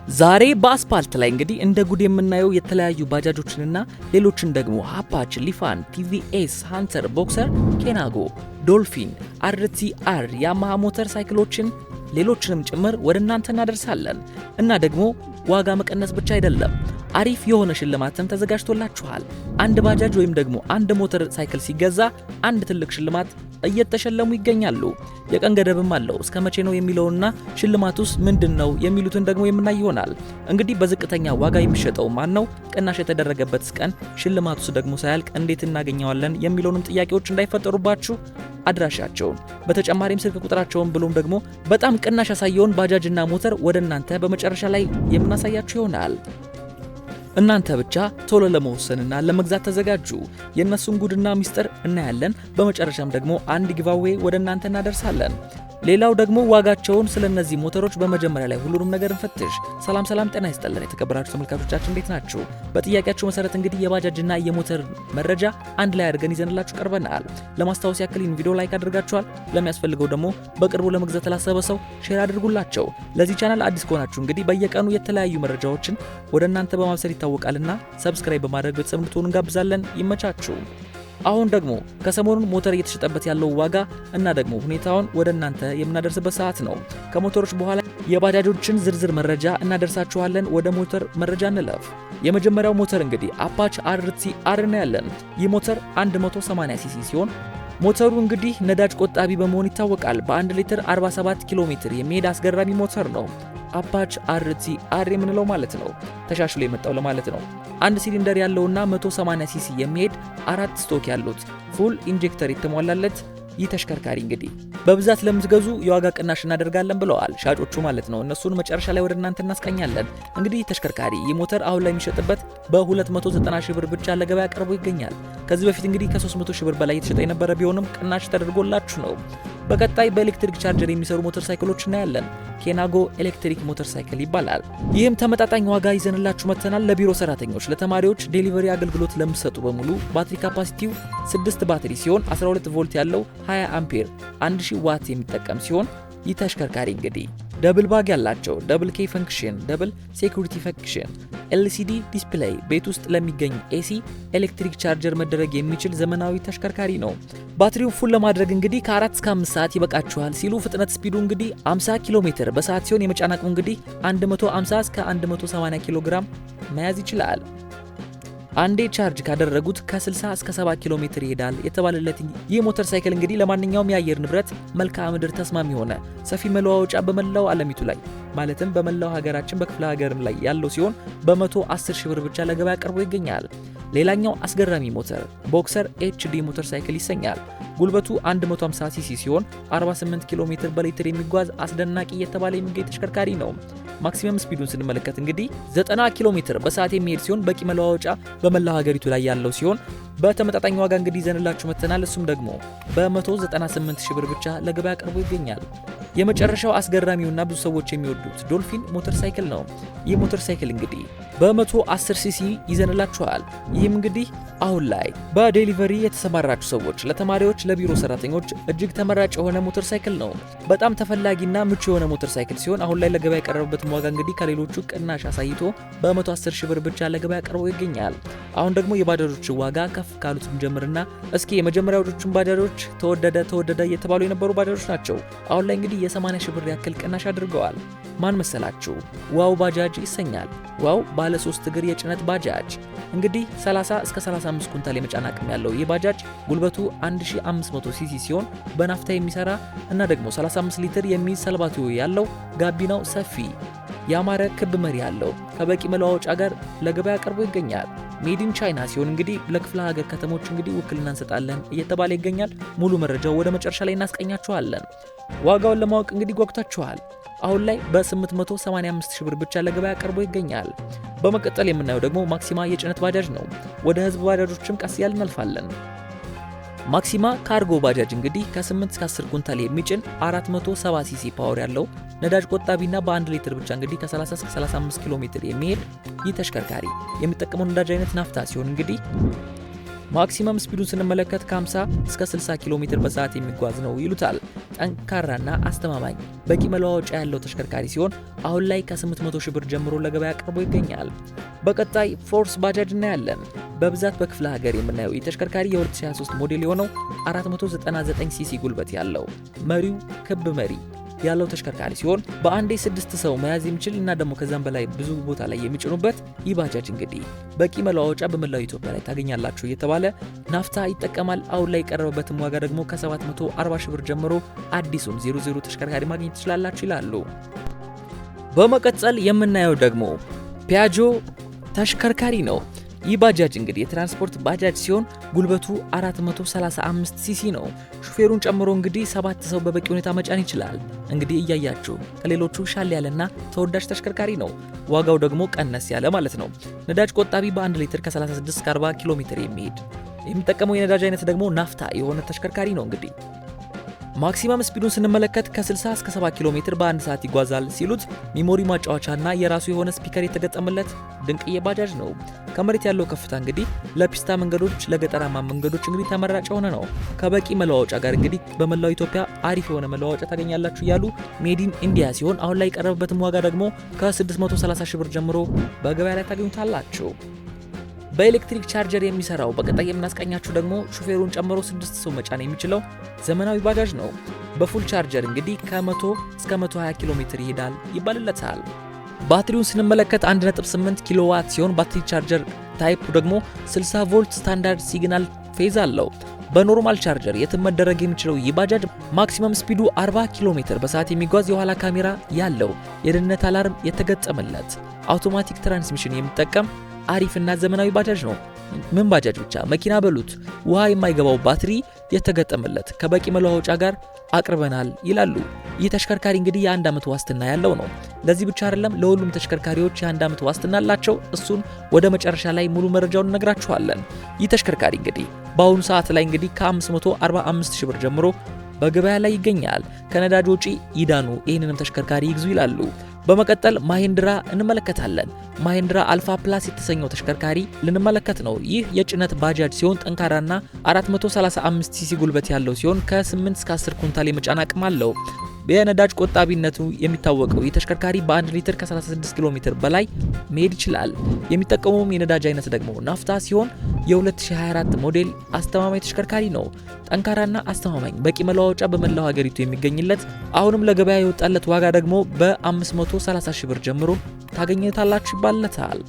ዛሬ በአስፓልት ላይ እንግዲህ እንደ ጉድ የምናየው የተለያዩ ባጃጆችንና ሌሎችን ደግሞ አፓች፣ ሊፋን፣ ቲቪኤስ፣ ሃንተር፣ ቦክሰር፣ ኬናጎ፣ ዶልፊን፣ አርቲአር፣ ያማሃ ሞተር ሳይክሎችን ሌሎችንም ጭምር ወደ እናንተ እናደርሳለን። እና ደግሞ ዋጋ መቀነስ ብቻ አይደለም፣ አሪፍ የሆነ ሽልማትም ተዘጋጅቶላችኋል። አንድ ባጃጅ ወይም ደግሞ አንድ ሞተር ሳይክል ሲገዛ አንድ ትልቅ ሽልማት እየተሸለሙ ይገኛሉ። የቀን ገደብም አለው። እስከ መቼ ነው የሚለውና ሽልማቱስ ምንድን ነው የሚሉትን ደግሞ የምናይ ይሆናል። እንግዲህ በዝቅተኛ ዋጋ የሚሸጠው ማን ነው? ቅናሽ የተደረገበትስ ቀን፣ ሽልማቱስ ደግሞ ሳያልቅ እንዴት እናገኘዋለን የሚለውንም ጥያቄዎች እንዳይፈጠሩባችሁ አድራሻቸውን በተጨማሪም ስልክ ቁጥራቸውን ብሎም ደግሞ በጣም ቅናሽ ያሳየውን ባጃጅና ሞተር ወደ እናንተ በመጨረሻ ላይ የምናሳያችሁ ይሆናል። እናንተ ብቻ ቶሎ ለመወሰንና ለመግዛት ተዘጋጁ። የእነሱን ጉድና ሚስጥር እናያለን። በመጨረሻም ደግሞ አንድ giveaway ወደ እናንተ እናደርሳለን። ሌላው ደግሞ ዋጋቸውን ስለ እነዚህ ሞተሮች በመጀመሪያ ላይ ሁሉንም ነገር እንፈትሽ። ሰላም ሰላም፣ ጤና ይስጥልን የተከበራችሁ ተመልካቾቻችን፣ እንዴት ናችሁ? በጥያቄያችሁ መሰረት እንግዲህ የባጃጅና የሞተር መረጃ አንድ ላይ አድርገን ይዘንላችሁ ቀርበናል። ለማስታወስ ያክል ይህን ቪዲዮ like አድርጋችኋል። ለሚያስፈልገው ደግሞ በቅርቡ ለመግዛት ላሰበ ሰው share አድርጉላቸው። ለዚህ ቻናል አዲስ ከሆናችሁ እንግዲህ በየቀኑ የተለያዩ መረጃዎችን ወደ እናንተ በማብሰር ይታወቃልና subscribe በማድረግ ቤተሰብ እንድትሆኑ እንጋብዛለን። ይመቻችሁ። አሁን ደግሞ ከሰሞኑን ሞተር እየተሸጠበት ያለው ዋጋ እና ደግሞ ሁኔታውን ወደ እናንተ የምናደርስበት ሰዓት ነው። ከሞተሮች በኋላ የባጃጆችን ዝርዝር መረጃ እናደርሳችኋለን። ወደ ሞተር መረጃ እንለፍ። የመጀመሪያው ሞተር እንግዲህ አፓች አርቲአር ነው ያለን። ይህ ሞተር 180 ሲሲ ሲሆን ሞተሩ እንግዲህ ነዳጅ ቆጣቢ በመሆን ይታወቃል። በ1 ሊትር 47 ኪሎ ሜትር የሚሄድ አስገራሚ ሞተር ነው። አፓች አርቲአር የምንለው ማለት ነው። ተሻሽሎ የመጣው ለማለት ነው። አንድ ሲሊንደር ያለውና 180 ሲሲ የሚሄድ፣ አራት ስቶክ ያሉት፣ fuel injector የተሟላለት ይህ ተሽከርካሪ እንግዲህ በብዛት ለምትገዙ የዋጋ ቅናሽ እናደርጋለን ብለዋል ሻጮቹ ማለት ነው። እነሱን መጨረሻ ላይ ወደ እናንተ እናስቃኛለን። እንግዲህ ይህ ተሽከርካሪ፣ ይህ ሞተር አሁን ላይ የሚሸጥበት በ290 ሺህ ብር ብቻ ለገበያ ቀርቦ ይገኛል። ከዚህ በፊት እንግዲህ ከ300 ሺህ ብር በላይ የተሸጠ የነበረ ቢሆንም ቅናሽ ተደርጎላችሁ ነው። በቀጣይ በኤሌክትሪክ ቻርጀር የሚሰሩ ሞተር ሳይክሎች እናያለን። ኬናጎ ኤሌክትሪክ ሞተር ሳይክል ይባላል። ይህም ተመጣጣኝ ዋጋ ይዘንላችሁ መጥተናል። ለቢሮ ሰራተኞች፣ ለተማሪዎች፣ delivery አገልግሎት ለምትሰጡ በሙሉ ባትሪ capacity ው 6 ባትሪ ሲሆን 12 ቮልት ያለው፣ 20 አምፔር፣ 1000 ዋት የሚጠቀም ሲሆን ይህ ተሽከርካሪ እንግዲህ double bag ያላቸው፣ double key function፣ double security function፣ LCD display፣ ቤት ውስጥ ለሚገኝ AC ኤሌክትሪክ ቻርጀር መደረግ የሚችል ዘመናዊ ተሽከርካሪ ነው። ባትሪው full ለማድረግ እንግዲህ ከ4 እስከ 5 ሰዓት ይበቃችኋል ሲሉ ፍጥነት speed ኡ እንግዲህ 50 ኪሎ ሜትር በሰዓት ሲሆን የመጫን አቅሙ እንግዲህ 150 እስከ 180 ኪሎ ግራም መያዝ ይችላል። አንዴ ቻርጅ ካደረጉት ከ60 እስከ 70 ኪሎ ሜትር ይሄዳል የተባለለት ይህ ሞተር ሳይክል እንግዲህ ለማንኛውም የአየር ንብረት መልክዓ ምድር ተስማሚ የሆነ፣ ሰፊ መለዋወጫ በመላው ዓለሚቱ ላይ ማለትም በመላው ሀገራችን በክፍለ ሀገርም ላይ ያለው ሲሆን በ110 ሺህ ብር ብቻ ለገበያ ቀርቦ ይገኛል። ሌላኛው አስገራሚ ሞተር ቦክሰር ኤችዲ ሞተር ሳይክል ይሰኛል። ጉልበቱ 150 ሲሲ ሲሆን 48 ኪሎ ሜትር በሊትር የሚጓዝ አስደናቂ እየተባለ የሚገኝ ተሽከርካሪ ነው። Maximum speed ኡን ስንመለከት እንግዲህ 90 ኪሎ ሜትር በሰዓት የሚሄድ ሲሆን በቂ መለዋወጫ በመላው ሀገሪቱ ላይ ያለው ሲሆን በተመጣጣኝ ዋጋ እንግዲህ ይዘንላችሁ መጥተናል። እሱም ደግሞ በ198 ሺህ ብር ብቻ ለገበያ ቀርቦ ይገኛል። የመጨረሻው አስገራሚውና ብዙ ሰዎች የሚወዱት ዶልፊን ሞተር ሳይክል ነው። ይህ ሞተር ሳይክል እንግዲህ በ110 ሲሲ ይዘንላችኋል። ይህም እንግዲህ አሁን ላይ በ delivery የተሰማራችሁ ሰዎች፣ ለተማሪዎች፣ ለቢሮ ሰራተኞች እጅግ ተመራጭ የሆነ ሞተር ሳይክል ነው። በጣም ተፈላጊና ምቹ የሆነ ሞተር ሳይክል ሲሆን አሁን ላይ ለገበያ የቀረበበት ዋጋ እንግዲህ ከሌሎቹ ቅናሽ አሳይቶ በ110 ሺህ ብር ብቻ ለገበያ ቀርቦ ይገኛል። አሁን ደግሞ የባጃጆች ዋጋ ከፍ ካሉት እንጀምርና እስኪ የመጀመሪያዎቹን ባጃጆች፣ ተወደደ ተወደደ እየተባሉ የነበሩ ባጃጆች ናቸው። አሁን ላይ እንግዲህ የ80 ሺህ ብር ያክል ቅናሽ አድርገዋል። ማን መሰላችሁ? ዋው ባጃጅ ይሰኛል። ዋው ባለ 3 እግር የጭነት ባጃጅ እንግዲህ 30 እስከ 35 ኩንታል የመጫን አቅም ያለው ይህ ባጃጅ ጉልበቱ 1500 ሲሲ ሲሆን በናፍታ የሚሰራ እና ደግሞ 35 ሊትር የሚይዝ ሰልባቲዮ ያለው፣ ጋቢናው ሰፊ፣ ያማረ ክብ መሪ ያለው፣ ከበቂ መለዋወጫ ጋር ለገበያ ቀርቦ ይገኛል። Made in China ሲሆን እንግዲህ ለክፍለ ሀገር ከተሞች እንግዲህ ውክልና እንሰጣለን እየተባለ ይገኛል። ሙሉ መረጃው ወደ መጨረሻ ላይ እናስቃኛችኋለን። ዋጋውን ለማወቅ እንግዲህ ጓጉታችኋል። አሁን ላይ በ885 ሺህ ብር ብቻ ለገበያ ቀርቦ ይገኛል። በመቀጠል የምናየው ደግሞ ማክሲማ የጭነት ባጃጅ ነው። ወደ ህዝብ ባጃጆችም ቀስ እያልን እናልፋለን። ማክሲማ ካርጎ ባጃጅ እንግዲህ ከ8 እስከ 10 ኩንታል የሚጭን፣ 470 ሲሲ power ያለው፣ ነዳጅ ቆጣቢና በ1 ሊትር ብቻ እንግዲህ ከ30 እስከ 35 ኪሎ ሜትር የሚሄድ ይህ ተሽከርካሪ የሚጠቀመው ነዳጅ አይነት ናፍታ ሲሆን እንግዲህ Maximum speed ኡን ስንመለከት ከ50 እስከ 60 ኪሎ ሜትር በሰዓት የሚጓዝ ነው ይሉታል። ጠንካራና አስተማማኝ በቂ መለዋወጫ ያለው ተሽከርካሪ ሲሆን አሁን ላይ ከ800 ሺህ ብር ጀምሮ ለገበያ ቀርቦ ይገኛል። በቀጣይ ፎርስ ባጃጅ እናያለን። በብዛት በክፍለ ሀገር የምናየው ይህ ተሽከርካሪ የ2023 ሞዴል የሆነው 499 ሲሲ ጉልበት ያለው፣ መሪው ክብ መሪ ያለው ተሽከርካሪ ሲሆን በአንዴ ስድስት ሰው መያዝ የሚችል እና ደግሞ ከዛም በላይ ብዙ ቦታ ላይ የሚጭኑበት ይህ ባጃጅ እንግዲህ በቂ መለዋወጫ በመላው ኢትዮጵያ ላይ ታገኛላችሁ እየተባለ ናፍታ ይጠቀማል። አሁን ላይ የቀረበበትም ዋጋ ደግሞ ከ740 ሺህ ብር ጀምሮ አዲሱን 00 ተሽከርካሪ ማግኘት ትችላላችሁ ይላሉ። በመቀጠል የምናየው ደግሞ ፒያጆ ተሽከርካሪ ነው። ይህ ባጃጅ እንግዲህ የትራንስፖርት ባጃጅ ሲሆን ጉልበቱ 435 ሲሲ ነው። ሹፌሩን ጨምሮ እንግዲህ ሰባት ሰው በበቂ ሁኔታ መጫን ይችላል። እንግዲህ እያያችሁ ከሌሎቹ ሻል ያለና ተወዳጅ ተሽከርካሪ ነው። ዋጋው ደግሞ ቀነስ ያለ ማለት ነው። ነዳጅ ቆጣቢ፣ በ1 ሊትር ከ36 እስከ 40 ኪሎ ሜትር የሚሄድ፣ የሚጠቀመው የነዳጅ አይነት ደግሞ ናፍታ የሆነ ተሽከርካሪ ነው። እንግዲህ maximum speed ኡን ስንመለከት ከ60 እስከ 70 ኪሎ ሜትር በአንድ ሰዓት ይጓዛል ሲሉት memory ማጫወቻና የራሱ የሆነ speaker የተገጠመለት ድንቅዬ ባጃጅ ነው። ከመሬት ያለው ከፍታ እንግዲህ ለፒስታ መንገዶች፣ ለገጠራማ መንገዶች እንግዲህ ተመራጭ የሆነ ነው። ከበቂ መለዋወጫ ጋር እንግዲህ በመላው ኢትዮጵያ አሪፍ የሆነ መለዋወጫ ታገኛላችሁ እያሉ made in India ሲሆን አሁን ላይ የቀረበበትም ዋጋ ደግሞ ከ630 ሺህ ብር ጀምሮ በገበያ ላይ ታገኙታላችሁ። በኤሌክትሪክ ቻርጀር የሚሰራው በቀጣይ የምናስቃኛችሁ ደግሞ ሹፌሩን ጨምሮ ስድስት ሰው መጫን የሚችለው ዘመናዊ ባጃጅ ነው። በ full charger እንግዲህ ከ100 እስከ 120 ኪሎ ሜትር ይሄዳል ይባልለታል። ባትሪውን ስንመለከት 1.8 ኪሎዋት ሲሆን ባትሪ charger type ደግሞ 60 ቮልት standard single phase አለው። በ normal charger የትም መደረግ የሚችለው ይህ ባጃጅ maximum speed ኡ 40 ኪሎ ሜትር በሰዓት የሚጓዝ፣ የኋላ ካሜራ ያለው፣ የደህንነት alarm የተገጠመለት፣ automatic transmission የሚጠቀም አሪፍና ዘመናዊ ባጃጅ ነው። ምን ባጃጅ ብቻ መኪና በሉት፣ ውሃ የማይገባው ባትሪ የተገጠመለት ከበቂ መለዋወጫ ጋር አቅርበናል ይላሉ። ይህ ተሽከርካሪ እንግዲህ የ1 ዓመት ዋስትና ያለው ነው። ለዚህ ብቻ አይደለም፣ ለሁሉም ተሽከርካሪዎች የ1 ዓመት ዋስትና አላቸው። እሱን ወደ መጨረሻ ላይ ሙሉ መረጃውን እነግራችኋለን። ይህ ተሽከርካሪ እንግዲህ በአሁኑ ሰዓት ላይ እንግዲህ ከ545 ሺህ ብር ጀምሮ በገበያ ላይ ይገኛል። ከነዳጅ ወጪ ይዳኑ፣ ይህንንም ተሽከርካሪ ይግዙ ይላሉ። በመቀጠል ማሂንድራ እንመለከታለን። ማሂንድራ አልፋ ፕላስ የተሰኘው ተሽከርካሪ ልንመለከት ነው። ይህ የጭነት ባጃጅ ሲሆን ጠንካራና 435 ሲሲ ጉልበት ያለው ሲሆን ከ8 እስከ 10 ኩንታል የመጫን አቅም አለው። የነዳጅ ቆጣቢነቱ የሚታወቀው ይህ ተሽከርካሪ በ1 ሊትር ከ36 ኪሎ ሜትር በላይ መሄድ ይችላል። የሚጠቀመውም የነዳጅ አይነት ደግሞ ናፍታ ሲሆን የ2024 ሞዴል አስተማማኝ ተሽከርካሪ ነው። ጠንካራና አስተማማኝ በቂ መለዋወጫ በመላው ሀገሪቱ የሚገኝለት፣ አሁንም ለገበያ የወጣለት ዋጋ ደግሞ በ530 ሺህ ብር ጀምሮ ታገኘታላችሁ ይባልለታል።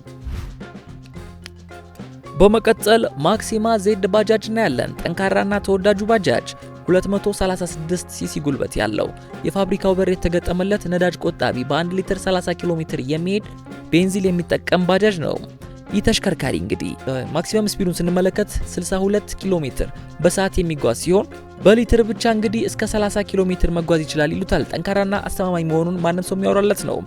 በመቀጠል ማክሲማ ዜድ ባጃጅ እናያለን። ጠንካራና ተወዳጁ ባጃጅ 236 ሲሲ ጉልበት ያለው፣ የፋብሪካው በር የተገጠመለት፣ ነዳጅ ቆጣቢ፣ በ1 ሊትር 30 ኪሎ ሜትር የሚሄድ ቤንዚን የሚጠቀም ባጃጅ ነው። ይህ ተሽከርካሪ እንግዲህ maximum speed ኡን ስንመለከት 62 ኪሎ ሜትር በሰዓት የሚጓዝ ሲሆን በሊትር ብቻ እንግዲህ እስከ 30 ኪሎ ሜትር መጓዝ ይችላል ይሉታል። ጠንካራና አስተማማኝ መሆኑን ማንም ሰው የሚያወራለት ነው።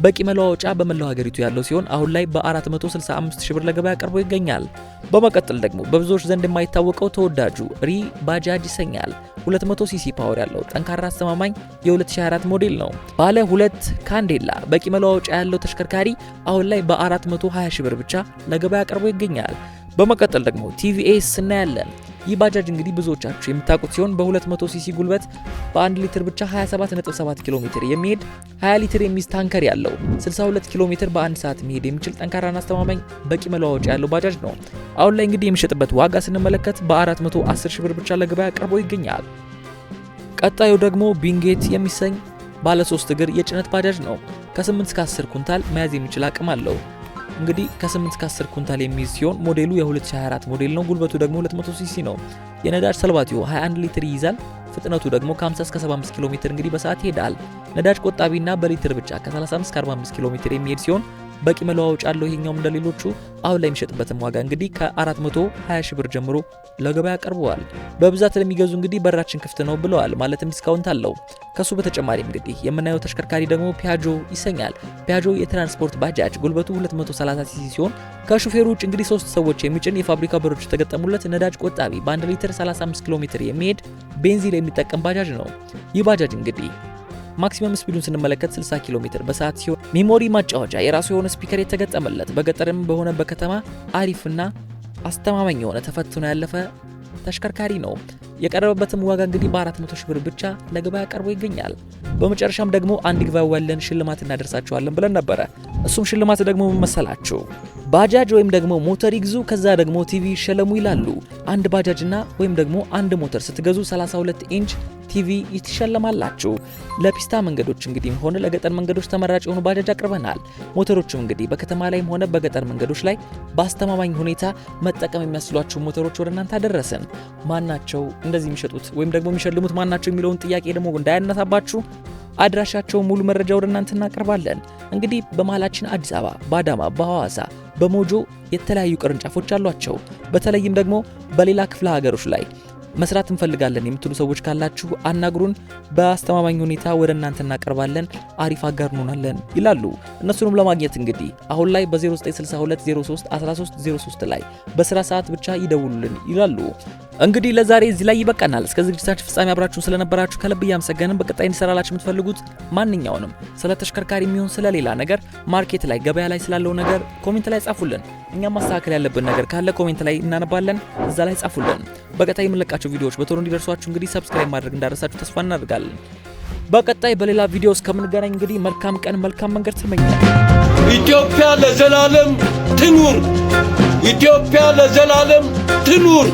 በቂ መለዋወጫ በመላው ሀገሪቱ ያለው ሲሆን አሁን ላይ በ465 ሺህ ብር ለገበያ ቀርቦ ይገኛል። በመቀጠል ደግሞ በብዙዎች ዘንድ የማይታወቀው ተወዳጁ ሪ ባጃጅ ይሰኛል። 200 ሲሲ power ያለው ጠንካራ አስተማማኝ የ2024 ሞዴል ነው። ባለ ሁለት ካንዴላ በቂ መለዋወጫ ያለው ተሽከርካሪ አሁን ላይ በ420 ሺህ ብር ብቻ ለገበያ ቀርቦ ይገኛል። በመቀጠል ደግሞ ቲቪኤስ እናያለን። ይህ ባጃጅ እንግዲህ ብዙዎቻችሁ የምታውቁት ሲሆን በ200 ሲሲ ጉልበት በ1 ሊትር ብቻ 27.7 ኪሎ ሜትር የሚሄድ፣ 20 ሊትር የሚይዝ ታንከር ያለው፣ 62 ኪሎ ሜትር በአንድ ሰዓት መሄድ የሚችል ጠንካራና አስተማማኝ በቂ መለዋወጫ ያለው ባጃጅ ነው። አሁን ላይ እንግዲህ የሚሸጥበት ዋጋ ስንመለከት በ410 ሺህ ብር ብቻ ለገበያ ቀርቦ ይገኛል። ቀጣዩ ደግሞ ቢንጌት የሚሰኝ ባለ 3 እግር የጭነት ባጃጅ ነው። ከ8 እስከ 10 ኩንታል መያዝ የሚችል አቅም አለው። እንግዲህ ከ8 እስከ 10 ኩንታል የሚይዝ ሲሆን ሞዴሉ የ2024 ሞዴል ነው። ጉልበቱ ደግሞ 200 ሲሲ ነው። የነዳጅ ሰልባቲዮ 21 ሊትር ይይዛል። ፍጥነቱ ደግሞ ከ50 እስከ 75 ኪሎ ሜትር እንግዲህ በሰዓት ይሄዳል። ነዳጅ ቆጣቢና በሊትር ብቻ ከ35 እስከ 45 ኪሎ ሜትር የሚሄድ ሲሆን በቂ መለዋወጫ አለው። ይሄኛውም እንደሌሎቹ አሁን ላይ የሚሸጥበትም ዋጋ እንግዲህ ከ420 ሺህ ብር ጀምሮ ለገበያ ቀርበዋል። በብዛት ለሚገዙ እንግዲህ በራችን ክፍት ነው ብለዋል። ማለትም discount አለው። ከሱ በተጨማሪ እንግዲህ የምናየው ተሽከርካሪ ደግሞ ፒያጆ ይሰኛል። ፒያጆ የትራንስፖርት ባጃጅ ጉልበቱ 230 ሲሲ ሲሆን ከሹፌሩ ውጭ እንግዲህ ሶስት ሰዎች የሚጭን፣ የፋብሪካ በሮች የተገጠሙለት፣ ነዳጅ ቆጣቢ፣ በ1 ሊትር 35 ኪሎ ሜትር የሚሄድ ቤንዚን የሚጠቀም ባጃጅ ነው። ይህ ባጃጅ እንግዲህ maximum speed ኡን ስንመለከት 60 ኪሎ ሜትር በሰዓት ሲሆን memory ማጫወቻ፣ የራሱ የሆነ speaker የተገጠመለት፣ በገጠርም በሆነ በከተማ አሪፍና አስተማማኝ የሆነ ተፈትኖ ያለፈ ተሽከርካሪ ነው። የቀረበበትም ዋጋ እንግዲህ በ400 ሺህ ብር ብቻ ለገበያ ቀርቦ ይገኛል። በመጨረሻም ደግሞ አንድ giveaway ሽልማት እናደርሳችኋለን ብለን ነበረ። እሱም ሽልማት ደግሞ ምን መሰላችሁ? ባጃጅ ወይም ደግሞ ሞተር ይግዙ፣ ከዛ ደግሞ ቲቪ ይሸለሙ ይላሉ። አንድ ባጃጅና ወይም ደግሞ አንድ ሞተር ስትገዙ 32 ኢንች ቲቪ ትሸለማላችሁ። ለፒስታ መንገዶች እንግዲህ ሆነ ለገጠር መንገዶች ተመራጭ የሆኑ ባጃጅ አቅርበናል። ሞተሮችም እንግዲህ በከተማ ላይም ሆነ በገጠር መንገዶች ላይ በአስተማማኝ ሁኔታ መጠቀም የሚያስችሏችሁ ሞተሮች ወደ እናንተ አደረስን። ማናቸው እንደዚህ የሚሸጡት ወይም ደግሞ የሚሸልሙት ማናቸው የሚለውን ጥያቄ ደግሞ እንዳያነሳባችሁ አድራሻቸውን ሙሉ መረጃ ወደ እናንተ እናቀርባለን። እንግዲህ በመሃላችን አዲስ አበባ፣ በአዳማ፣ በሐዋሳ፣ በሞጆ የተለያዩ ቅርንጫፎች አሏቸው። በተለይም ደግሞ በሌላ ክፍለ ሀገሮች ላይ መስራት እንፈልጋለን የምትሉ ሰዎች ካላችሁ አናግሩን። በአስተማማኝ ሁኔታ ወደ እናንተ እናቀርባለን። አሪፍ አጋር እንሆናለን ይላሉ። እነሱንም ለማግኘት እንግዲህ አሁን ላይ በ0962 03 13 03 ላይ በስራ ሰዓት ብቻ ይደውሉልን ይላሉ። እንግዲህ ለዛሬ እዚህ ላይ ይበቃናል። እስከ ዝግጅታችን ፍጻሜ አብራችሁን ስለነበራችሁ ከልብ እያመሰገንን በቀጣይ እንዲሰራላችሁ የምትፈልጉት ማንኛውንም ስለ ተሽከርካሪ የሚሆን ስለ ሌላ ነገር market ላይ ገበያ ላይ ስላለው ነገር comment ላይ ጻፉልን። እኛም ማስተካከል ያለብን ነገር ካለ comment ላይ እናነባለን፣ እዛ ላይ ጻፉልን። በቀጣይ የምንለቃቸው ቪዲዮዎች በቶሎ እንዲደርሷችሁ እንግዲህ subscribe ማድረግ እንዳረሳችሁ ተስፋ እናደርጋለን። በቀጣይ በሌላ ቪዲዮ እስከምንገናኝ እንግዲህ መልካም ቀን መልካም መንገድ ተመኛለሁ። ኢትዮጵያ ለዘላለም ትኑር! ኢትዮጵያ ለዘላለም ትኑር!